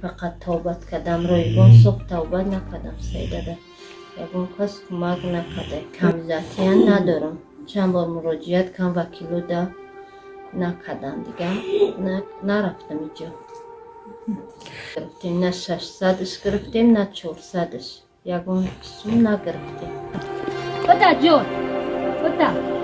Фақат тавбат кардам, ройгон соф тавбат накардам. Саидада ягон кас кӯмак накарда, камзатиян надорам. Чанд бор муроҷиат кам вакилуда накардам, дига нарафтам иҷо. Гирифтем на 600-ш гирифтем, на 400-ш, ягон сум нагирифтем. Ота ҷон, ота.